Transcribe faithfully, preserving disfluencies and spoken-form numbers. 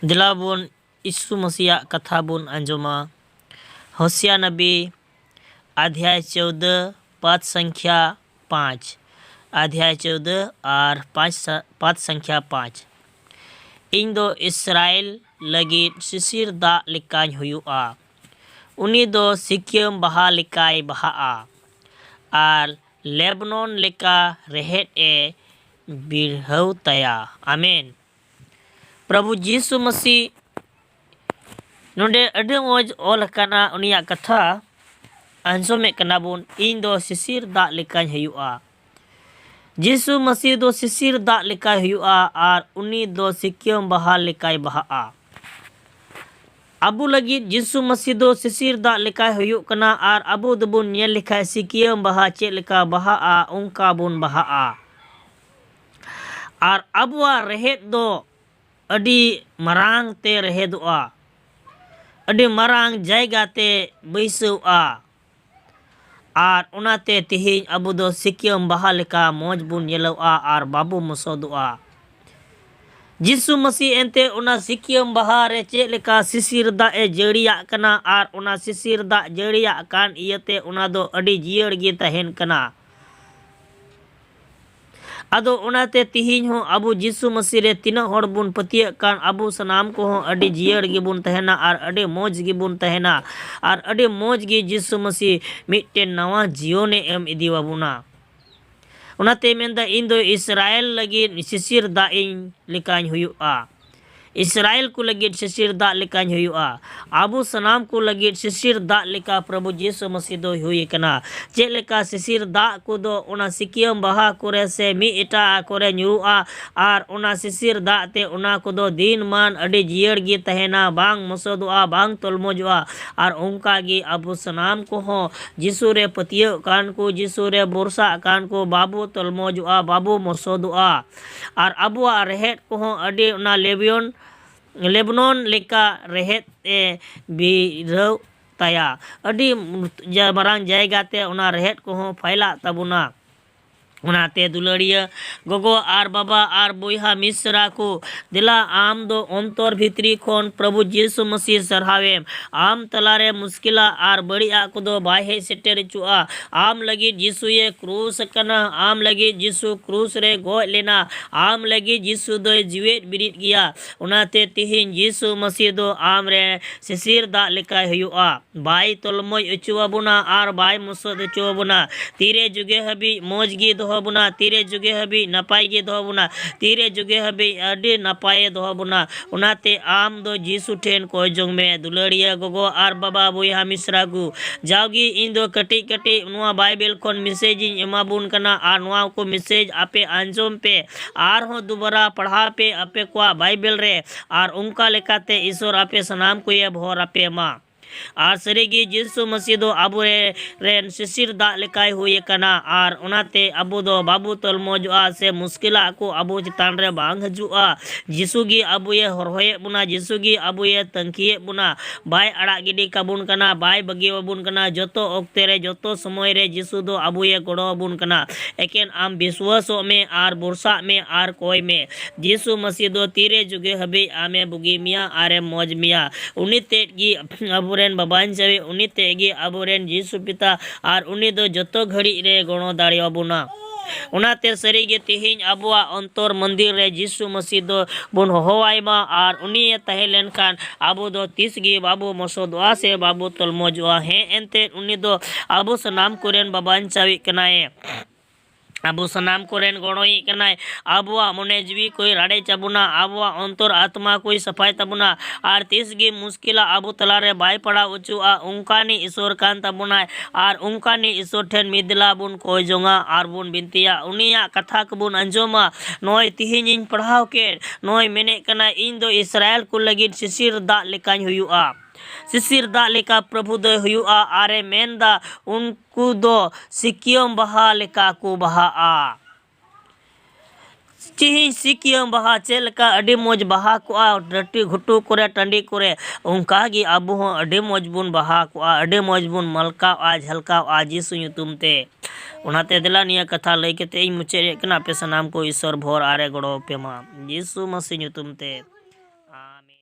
ᱫᱮᱞᱟ ᱵᱚᱱ ᱭᱤᱥᱩ ᱢᱟᱹᱥᱤᱭᱟᱜ ᱠᱟᱛᱷᱟ ᱵᱚᱱ ᱟᱸᱡᱚᱢᱟ᱾ ᱦᱳᱥᱮᱭᱟ ᱱᱟᱵᱤ, ᱟᱫᱷᱭᱟᱭ ᱪᱳᱣᱫᱟᱹ, ᱯᱟᱫ ᱥᱚᱝᱠᱷᱭᱟ ᱯᱟᱸᱪ᱾ ᱟᱫᱷᱭᱟᱭ ᱪᱳᱣᱫᱟᱹ ᱟᱨ ᱯᱟᱸᱪ ᱥᱟ-, ᱯᱟᱫ ᱥᱚᱝᱠᱷᱭᱟ ᱯᱟᱸᱪ᱾ ᱤᱧ ᱫᱚ ᱤᱥᱨᱟᱭᱮᱞ ᱞᱟᱹᱜᱤᱫ ᱥᱤᱥᱤᱨ ᱫᱟᱜ ᱞᱮᱠᱟᱧ ᱦᱩᱭᱩᱜᱼᱟ᱾ ᱩᱱᱤ ᱫᱚ ᱥᱤᱠᱤᱭᱟᱹᱢ ᱵᱟᱦᱟ ᱞᱮᱠᱟᱭ ᱵᱟᱦᱟᱜᱼᱟ ᱟᱨ ᱞᱮᱵᱱᱚᱱ ᱞᱮᱠᱟ ᱨᱮᱦᱮᱫ ᱮ ᱵᱤᱲᱦᱟᱹᱣ ᱛᱟᱭᱟ᱾ ᱟᱢᱮᱱ᱾ ᱯᱨᱚᱵᱷᱩ ᱡᱤᱥᱩ ᱢᱟᱹᱥᱤ ᱱᱚᱰᱮ ᱟᱹᱰᱤ ᱢᱚᱡᱽ ᱚᱞ ᱟᱠᱟᱱᱟ, ᱩᱱᱤᱭᱟᱜ ᱠᱟᱛᱷᱟ ᱟᱸᱡᱚᱢᱮᱫ ᱠᱟᱱᱟ ᱵᱚᱱ, "ᱤᱧ ᱫᱚ ᱥᱤᱥᱤᱨ ᱫᱟᱜ ᱞᱮᱠᱟᱧ ᱦᱩᱭᱩᱜᱼᱟ᱾" ᱡᱤᱥᱩ ᱢᱟᱹᱥᱤ ᱫᱚ ᱥᱤᱥᱤᱨ ᱫᱟᱜ ᱞᱮᱠᱟᱭ ᱦᱩᱭᱩᱜᱼᱟ ᱟᱨ ᱩᱱᱤ ᱫᱚ ᱥᱤᱠᱤᱭᱟᱹᱢ ᱵᱟᱦᱟ ᱞᱮᱠᱟᱭ ᱵᱟᱦᱟᱜᱼᱟ᱾ ᱟᱵᱚ ᱞᱟᱹᱜᱤᱫ ᱡᱤᱥᱩ ᱢᱟᱹᱥᱤ ᱫᱚ ᱥᱤᱥᱤᱨ ᱫᱟᱜ ᱞᱮᱠᱟᱭ ᱦᱩᱭᱩᱜ ᱠᱟᱱᱟ ᱟᱨ ᱟᱵᱚ ᱫᱚᱵᱚᱱ ᱧᱮᱞ ᱞᱮᱠᱷᱟᱡ ᱥᱤᱠᱤᱭᱟᱹᱢ ᱵᱟᱦᱟ ᱪᱮᱫ ᱞᱮᱠᱟ ᱵᱟᱦᱟᱜᱼᱟ, ᱚᱱᱠᱟ ᱵᱚᱱ ᱵᱟᱦᱟᱜᱼᱟ᱾ ᱟᱨ ᱟᱵᱚᱣᱟᱜ ᱨᱮᱦᱮᱫ ᱫᱚ ᱟᱹᱰᱤ ᱢᱟᱨᱟᱝ ᱛᱮ ᱨᱮᱦᱮᱫᱚᱜᱼᱟ, ᱟᱹᱰᱤ ᱢᱟᱨᱟᱝ ᱡᱟᱭᱜᱟ ᱛᱮ ᱵᱟᱹᱭᱥᱟᱹᱣᱜᱼᱟ᱾ ᱟᱨ ᱚᱱᱟᱛᱮ ᱛᱮᱦᱮᱧ ᱟᱵᱚ ᱫᱚ ᱥᱤᱠᱤᱭᱟᱹᱢ ᱵᱟᱦᱟ ᱞᱮᱠᱟ ᱢᱚᱡᱽ ᱵᱚᱱ ᱧᱮᱞᱚᱜᱼᱟ ᱟᱨ ᱵᱟᱵᱚ ᱢᱚᱥᱚᱫᱚᱜᱼᱟ᱾ ᱡᱤᱥᱩ ᱢᱟᱹᱥᱤ ᱮᱱᱛᱮ ᱚᱱᱟ ᱥᱤᱠᱤᱭᱟᱹᱢ ᱵᱟᱦᱟ ᱨᱮ ᱪᱮᱫ ᱞᱮᱠᱟ ᱥᱤᱥᱤᱨ ᱫᱟᱜ ᱮ ᱡᱟᱹᱲᱤᱭᱟᱜ ᱠᱟᱱᱟ ᱟᱨ ᱚᱱᱟ ᱥᱤᱥᱤᱨ ᱫᱟᱜ ᱡᱟᱹᱲᱤᱭᱟᱜ ᱠᱟᱱ ᱤᱭᱟᱹᱛᱮ ᱚᱱᱟ ᱫᱚ ᱟᱹᱰᱤ ᱡᱤᱭᱟᱹᱲ ᱜᱮ ᱛᱟᱦᱮᱱ ᱠᱟᱱᱟ᱾ ᱟᱫᱚ ᱚᱱᱟᱛᱮ ᱛᱤᱦᱤᱧ ᱦᱚᱸ ᱟᱵᱚ ᱡᱤᱥᱩ ᱢᱟᱹᱥᱤ ᱨᱮ ᱛᱤᱱᱟᱹᱜ ᱦᱚᱲ ᱵᱚᱱ ᱯᱟᱹᱛᱭᱟᱹᱜ ᱠᱟᱱ, ᱟᱵᱚ ᱥᱟᱱᱟᱢ ᱠᱚᱦᱚᱸ ᱟᱹᱰᱤ ᱡᱤᱭᱟᱹᱲ ᱜᱮᱵᱚᱱ ᱛᱟᱦᱮᱱᱟ ᱟᱨ ᱟᱹᱰᱤ ᱢᱚᱡᱽ ᱜᱮᱵᱚᱱ ᱛᱟᱦᱮᱱᱟ ᱟᱨ ᱟᱹᱰᱤ ᱢᱚᱡᱽ ᱜᱮ ᱡᱤᱥᱩ ᱢᱟᱹᱥᱤ ᱢᱤᱫᱴᱮᱱ ᱱᱟᱣᱟ ᱡᱤᱭᱚᱱᱮ ᱮᱢ ᱤᱫᱤ ᱟᱵᱚᱱᱟ᱾ ᱚᱱᱟᱛᱮ ᱢᱮᱱᱫᱟ, "ᱤᱧ ᱫᱚ ᱤᱥᱨᱟᱭᱮᱞ ᱞᱟᱹᱜᱤᱫ ᱥᱤᱥᱤᱨ ᱫᱟᱜ ᱤᱧ ᱞᱮᱠᱟᱧ ᱦᱩᱭᱩᱜᱼᱟ, ᱤᱥᱨᱟᱭᱮᱞ ᱠᱚ ᱞᱟᱹᱜᱤᱫ ᱥᱤᱥᱤᱨ ᱫᱟᱜ ᱞᱮᱠᱟᱧ ᱦᱩᱭᱩᱜᱼᱟ᱾" ᱟᱵᱚ ᱥᱟᱱᱟᱢ ᱠᱚ ᱞᱟᱹᱜᱤᱫ ᱥᱤᱥᱤᱨ ᱫᱟᱜ ᱞᱮᱠᱟ ᱯᱨᱚᱵᱷᱩ ᱡᱤᱥᱩ ᱢᱟᱹᱥᱤ ᱫᱚᱭ ᱦᱩᱭ ᱟᱠᱟᱱᱟ᱾ ᱪᱮᱫ ᱞᱮᱠᱟ ᱥᱤᱥᱤᱨ ᱫᱟᱜ ᱠᱚᱫᱚ ᱚᱱᱟ ᱥᱤᱠᱤᱭᱟᱹᱢ ᱵᱟᱦᱟ ᱠᱚᱨᱮ ᱥᱮ ᱢᱤᱫ ᱮᱴᱟᱜ ᱠᱚᱨᱮ ᱧᱩᱨᱩᱜᱼᱟ ᱟᱨ ᱚᱱᱟ ᱥᱤᱥᱤᱨ ᱫᱟᱜ ᱛᱮ ᱚᱱᱟ ᱠᱚᱫᱚ ᱫᱤᱱ ᱢᱟᱱ ᱟᱹᱰᱤ ᱡᱤᱭᱟᱹᱲ ᱜᱮ ᱛᱟᱦᱮᱱᱟ, ᱵᱟᱝ ᱢᱚᱥᱚᱫᱚᱜᱼᱟ, ᱵᱟᱝ ᱛᱚᱞᱢᱚᱡᱚᱜᱼᱟ᱾ ᱟᱨ ᱚᱱᱠᱟ ᱜᱮ ᱟᱵᱚ ᱥᱟᱱᱟᱢ ᱠᱚᱦᱚᱸ ᱡᱤᱥᱩ ᱨᱮ ᱯᱟᱹᱛᱭᱟᱹᱜ ᱠᱟᱱ ᱠᱚ, ᱡᱤᱥᱩ ᱨᱮ ᱵᱷᱚᱨᱥᱟᱜ ᱠᱟᱱ ᱠᱚ, ᱵᱟᱵᱚ ᱛᱚᱞᱢᱚᱡᱚᱜᱼᱟ, ᱵᱟᱵᱚ ᱢᱚᱥᱚᱫᱚᱜᱼᱟ᱾ ᱟᱨ ᱟᱵᱚᱣᱟᱜ ᱨᱮᱦᱮᱫ ᱠᱚᱦᱚᱸ ᱟᱹᱰᱤ ᱚᱱᱟ ᱞᱮᱵᱤᱭᱚᱱ, ᱞᱮᱵᱱᱚᱱ ᱞᱮᱠᱟ ᱨᱮᱦᱮᱫ ᱮ ᱵᱤᱨᱟᱹᱣ ᱛᱟᱭᱟ᱾ ᱟᱹᱰᱤ ᱡᱟ-, ᱢᱟᱨᱟᱝ ᱡᱟᱭᱜᱟ ᱛᱮ ᱚᱱᱟ ᱨᱮᱦᱮᱫ ᱠᱚᱦᱚᱸ ᱯᱷᱟᱭᱞᱟᱜ ᱛᱟᱵᱚᱱᱟ᱾ ᱚᱱᱟᱛᱮ ᱫᱩᱞᱟᱹᱲᱤᱭᱟᱹ ᱜᱚᱜᱚ ᱟᱨ ᱵᱟᱵᱟ ᱟᱨ ᱵᱚᱭᱦᱟ ᱢᱤᱥᱨᱟ ᱠᱚ, ᱫᱮᱞᱟ ᱟᱢ ᱫᱚ ᱚᱱᱛᱚᱨ ᱵᱷᱤᱛᱨᱤ ᱠᱷᱚᱱ ᱯᱨᱚᱵᱷᱩ ᱡᱤᱥᱩ ᱢᱟᱹᱥᱤ ᱥᱟᱨᱦᱟᱣᱮᱢ᱾ ᱟᱢ ᱛᱟᱞᱟᱨᱮ ᱢᱩᱥᱠᱤᱞᱟ ᱟᱨ ᱵᱟᱹᱲᱤᱡᱟᱜ ᱠᱚᱫᱚ ᱵᱟᱭ ᱦᱮᱡ ᱥᱮᱴᱮᱨ ᱦᱚᱪᱚᱜᱼᱟ᱾ ᱟᱢ ᱞᱟᱹᱜᱤᱫ ᱡᱤᱥᱩᱭᱮ ᱠᱨᱩᱥ ᱟᱠᱟᱱᱟ᱾ ᱟᱢ ᱞᱟᱹᱜᱤᱫ ᱡᱤᱥᱩ ᱠᱨᱩᱥ ᱨᱮ ᱜᱚᱡ ᱞᱮᱱᱟ᱾ ᱟᱢ ᱞᱟᱹᱜᱤᱫ ᱡᱤᱥᱩ ᱫᱚᱭ ᱡᱤᱣᱮᱫ ᱵᱤᱨᱤᱫ ᱜᱮᱭᱟ᱾ ᱚᱱᱟᱛᱮ ᱛᱤᱦᱤᱧ ᱡᱤᱥᱩ ᱢᱟᱹᱥᱤ ᱫᱚ ᱟᱢ ᱨᱮ ᱥᱤᱥᱤᱨ ᱫᱟᱜ ᱞᱮᱠᱟᱭ ᱦᱩᱭᱩᱜᱼᱟ᱾ ᱵᱟᱭ ᱛᱚᱞᱢᱚᱡ ᱦᱚᱪᱚ ᱟᱵᱚᱱᱟ ᱟᱨ ᱵᱟᱭ ᱢᱚᱥᱚᱫ ᱦᱚᱪᱚ ᱟᱵᱚᱱᱟ᱾ ᱛᱤᱨᱮ ᱡᱩᱜᱮ ᱦᱟᱹᱵᱤᱡ ᱢᱚᱡᱽ ᱜᱮ ᱫᱚᱦᱚ ᱵᱚᱱᱟ, ᱛᱤᱨᱮ ᱡᱩᱜᱮ ᱦᱟᱹᱵᱤᱡ ᱱᱟᱯᱟᱭ ᱜᱮ ᱫᱚᱦᱚ ᱵᱚᱱᱟ, ᱛᱤᱨᱮ ᱡᱩᱜᱮ ᱦᱟᱹᱵᱤᱡ ᱟᱹᱰᱤ ᱱᱟᱯᱟᱭᱮ ᱫᱚᱦᱚ ᱵᱚᱱᱟ᱾ ᱚᱱᱟᱛᱮ ᱟᱢ ᱫᱚ ᱡᱤᱥᱩ ᱴᱷᱮᱱ ᱠᱚᱭ ᱡᱚᱝ ᱢᱮ᱾ ᱫᱩᱞᱟᱹᱲᱤᱭᱟᱹ ᱜᱚᱜᱚ ᱟᱨ ᱵᱟᱵᱟ ᱵᱚᱭᱦᱟ ᱢᱤᱥᱨᱟ ᱠᱚ, ᱡᱟᱣᱜᱮ ᱤᱧ ᱫᱚ ᱠᱟᱹᱴᱤᱡ ᱠᱟᱹᱴᱤᱡ ᱱᱚᱣᱟ ᱵᱟᱭᱵᱮᱞ ᱠᱷᱚᱱ ᱢᱮᱥᱮᱡᱽ ᱤᱧ ᱮᱢᱟ ᱵᱚᱱ ᱠᱟᱱᱟ ᱟᱨ ᱱᱚᱣᱟ ᱠᱚ ᱢᱮᱥᱮᱡᱽ ᱟᱯᱮ ᱟᱸᱡᱚᱢ ᱯᱮ, ᱟᱨᱦᱚᱸ ᱫᱩᱵᱟᱨᱟ ᱯᱟᱲᱦᱟᱣ ᱯᱮ ᱟᱯᱮ ᱠᱚᱣᱟᱜ ᱵᱟᱭᱵᱮᱞ ᱨᱮ, ᱟᱨ ᱚᱱᱠᱟ ᱞᱮᱠᱟᱛᱮ ᱤᱥᱚᱨ ᱟᱯᱮ ᱥᱟᱱᱟᱢ ᱠᱚᱭᱮ ᱵᱷᱚᱨ ᱟᱯᱮ ᱢᱟ᱾ ᱟᱨ ᱥᱟᱹᱨᱤᱜᱮ ᱡᱤᱥᱩ ᱢᱟᱹᱥᱤ ᱫᱚ ᱟᱵᱚ ᱨᱮ-, ᱨᱮᱱ ᱥᱤᱥᱤᱨ ᱫᱟᱜ ᱞᱮᱠᱟᱭ ᱦᱩᱭ ᱟᱠᱟᱱᱟ, ᱟᱨ ᱚᱱᱟᱛᱮ ᱟᱵᱚ ᱫᱚ ᱵᱟᱵᱚ ᱛᱚᱞᱢᱚᱡᱚᱜᱼᱟ ᱥᱮ ᱢᱩᱥᱠᱤᱞᱟᱜ ᱠᱚ ᱟᱵᱚ ᱪᱮᱛᱟᱱ ᱨᱮ ᱵᱟᱝ ᱦᱤᱡᱩᱜᱼᱟ᱾ ᱡᱤᱥᱩ ᱜᱮ ᱟᱵᱚᱭᱮ ᱦᱚᱨᱦᱚᱭᱮᱫ ᱵᱚᱱᱟ, ᱡᱤᱥᱩ ᱜᱮ ᱟᱵᱚᱭᱮ ᱛᱟᱹᱝᱠᱷᱤᱭᱮᱫ ᱵᱚᱱᱟ, ᱵᱟᱭ ᱟᱲᱟᱜ ᱜᱤᱰᱤ ᱠᱟᱵᱚᱱ ᱠᱟᱱᱟ, ᱵᱟᱭ ᱵᱟᱹᱜᱤ ᱟᱵᱚᱱ ᱠᱟᱱᱟ᱾ ᱡᱚᱛᱚ ᱚᱠᱛᱮ ᱨᱮ, ᱡᱚᱛᱚ ᱥᱚᱢᱚᱭ ᱨᱮ ᱡᱤᱥᱩ ᱫᱚ ᱟᱵᱚᱭᱮ ᱜᱚᱲᱚ ᱟᱵᱚᱱ ᱠᱟᱱᱟ᱾ ᱮᱠᱮᱱ ᱟᱢ ᱵᱤᱥᱣᱟᱥᱚᱜ ᱢᱮ ᱟᱨ ᱵᱷᱚᱨᱥᱟᱜ ᱢᱮ ᱟᱨ ᱠᱚᱭ ᱢᱮ᱾ ᱡᱤᱥᱩ ᱢᱟᱹᱥᱤ ᱫᱚ ᱛᱤᱨᱮ ᱡᱩᱜᱮ ᱦᱟᱹᱵᱤᱡ ᱟᱢᱮ ᱵᱩᱜᱤ ᱢᱮᱭᱟ ᱟᱨᱮ ᱢᱚᱡᱽ ᱢᱮᱭᱟ᱾ ᱩᱱᱤ ᱛᱮᱫ ᱜᱮ ᱟᱵᱚᱨᱮᱱ ᱵᱟᱵᱟᱧᱪᱟᱣᱤᱡ, ᱩᱱᱤ ᱛᱮᱫ ᱜᱮ ᱟᱵᱚᱨᱮᱱ ᱡᱤᱥᱩ ᱯᱤᱛᱟ, ᱟᱨ ᱩᱱᱤ ᱫᱚ ᱡᱚᱛᱚ ᱜᱷᱟᱹᱲᱤᱡ ᱨᱮ ᱜᱚᱲᱚ ᱫᱟᱲᱮᱭᱟᱵᱚᱱᱟ᱾ ᱚᱱᱟᱛᱮ ᱥᱟᱹᱨᱤᱜᱮ ᱛᱮᱦᱮᱧ ᱟᱵᱚᱣᱟᱜ ᱚᱱᱛᱚᱨ ᱢᱚᱱᱫᱤᱨ ᱨᱮ ᱡᱤᱥᱩ ᱢᱟᱹᱥᱤ ᱫᱚ ᱵᱚᱱ ᱦᱚᱦᱚᱣᱟᱭ ᱢᱟ, ᱟᱨ ᱩᱱᱤᱭᱮ ᱛᱟᱦᱮᱸ ᱞᱮᱱᱠᱷᱟᱱ ᱟᱵᱚ ᱫᱚ ᱛᱤᱥ ᱜᱮ ᱵᱟᱵᱚ ᱢᱚᱥᱚᱫᱚᱜᱼᱟ ᱥᱮ ᱵᱟᱵᱚ ᱛᱚᱞᱢᱚᱡᱚᱜᱼᱟ᱾ ᱦᱮᱸ, ᱮᱱᱛᱮᱫ ᱩᱱᱤ ᱫᱚ ᱟᱵᱚ ᱥᱟᱱᱟᱢ ᱠᱚᱨᱮᱱ ᱵᱟᱵᱟᱧᱪᱟᱣᱤᱡ ᱠᱟᱱᱟᱭ᱾ ᱟᱵᱚ ᱥᱟᱱᱟᱢ ᱠᱚᱨᱮᱱ ᱜᱚᱲᱚᱭᱤᱡ ᱠᱟᱱᱟᱭ᱾ ᱟᱵᱚᱣᱟᱜ ᱢᱚᱱᱮ ᱡᱤᱣᱤ ᱠᱚᱭ ᱨᱟᱲᱮᱡ ᱟᱵᱚᱱᱟ, ᱟᱵᱚᱣᱟᱜ ᱚᱱᱛᱚᱨ ᱟᱛᱢᱟ ᱠᱚᱭ ᱥᱟᱯᱷᱟᱭ ᱛᱟᱵᱚᱱᱟ, ᱟᱨ ᱛᱤᱥ ᱜᱮ ᱢᱩᱥᱠᱤᱞᱟᱜ ᱟᱵᱚ ᱛᱟᱞᱟᱨᱮ ᱵᱟᱭ ᱯᱟᱲᱟᱣ ᱦᱚᱪᱚᱣᱟᱜᱼᱟ᱾ ᱚᱱᱠᱟᱱᱤᱡ ᱤᱥᱚᱨ ᱠᱟᱱ ᱛᱟᱵᱚᱱᱟᱭ, ᱟᱨ ᱚᱱᱠᱟᱱᱤᱡ ᱤᱥᱚᱨ ᱴᱷᱮᱱ ᱢᱤᱫ ᱫᱮᱞᱟ ᱵᱚᱱ ᱠᱚᱭ ᱡᱚᱝᱟ ᱟᱨ ᱵᱚᱱ ᱵᱤᱱᱛᱤᱭᱟ, ᱩᱱᱤᱭᱟᱜ ᱠᱟᱛᱷᱟ ᱠᱚᱵᱚᱱ ᱟᱸᱡᱚᱢᱟ᱾ ᱱᱚᱜᱼᱚᱭ ᱛᱤᱦᱤᱧᱤᱧ ᱯᱟᱲᱦᱟᱣ ᱠᱮᱫ, ᱱᱚᱜᱼᱚᱭ ᱢᱮᱱᱮᱫ ᱠᱟᱱᱟᱭ, ᱤᱧ ᱫᱚ ᱤᱥᱨᱟᱭᱮᱞ ᱠᱚ ᱞᱟᱹᱜᱤᱫ ᱥᱤᱥᱤᱨ ᱫᱟᱜ ᱞᱮᱠᱟᱧ ᱦᱩᱭᱩᱜᱼᱟ᱾ ᱥᱤᱥᱤᱨ ᱫᱟᱜ ᱞᱮᱠᱟ ᱯᱨᱚᱵᱷᱩ ᱫᱚᱭ ᱦᱩᱭᱩᱜᱼᱟ, ᱟᱨᱮ ᱢᱮᱱᱫᱟ, ᱩᱱᱠᱩ ᱫᱚ ᱥᱤᱠᱤᱭᱚᱢ ᱵᱟᱦᱟ ᱞᱮᱠᱟ ᱠᱚ ᱵᱟᱦᱟᱜᱼᱟ᱾ ᱪᱤᱦᱤᱧ ᱥᱤᱠᱤᱭᱟᱹ ᱵᱟᱦᱟ ᱪᱮᱫ ᱞᱮᱠᱟ ᱟᱹᱰᱤ ᱢᱚᱡᱽ ᱵᱟᱦᱟ ᱠᱚᱜᱼᱟ ᱴᱟᱹᱴᱤ ᱜᱷᱩᱴᱩ ᱠᱚᱨᱮ, ᱴᱟᱺᱰᱤ ᱠᱚᱨᱮ, ᱚᱱᱠᱟ ᱜᱮ ᱟᱵᱚ ᱦᱚᱸ ᱟᱹᱰᱤ ᱢᱚᱡᱽ ᱵᱚᱱ ᱵᱟᱦᱟ ᱠᱚᱜᱼᱟ, ᱟᱹᱰᱤ ᱢᱚᱡᱽ ᱵᱚᱱ ᱢᱟᱞᱠᱟᱣᱜᱼᱟ, ᱡᱷᱟᱞᱠᱟᱣᱜᱼᱟ ᱡᱤᱥᱩ ᱧᱩᱛᱩᱢ ᱛᱮ᱾ ᱚᱱᱟᱛᱮ ᱫᱮᱞᱟ ᱱᱤᱭᱟᱹ ᱠᱟᱛᱷᱟ ᱞᱟᱹᱭ ᱠᱟᱛᱮ ᱤᱧ ᱢᱩᱪᱟᱹᱫ ᱮᱫ ᱠᱟᱱᱟ᱾ ᱟᱯᱮ ᱥᱟᱱᱟᱢ ᱠᱚ ᱤᱥᱚᱨ ᱵᱷᱚᱨ ᱟᱨᱮ ᱜᱚᱲᱚ ᱟᱯᱮ ᱢᱟ ᱡᱤᱥᱩ ᱢᱟᱹᱥᱤ ᱧᱩᱛᱩᱢ ᱛᱮ᱾ ᱟᱢᱮᱱ᱾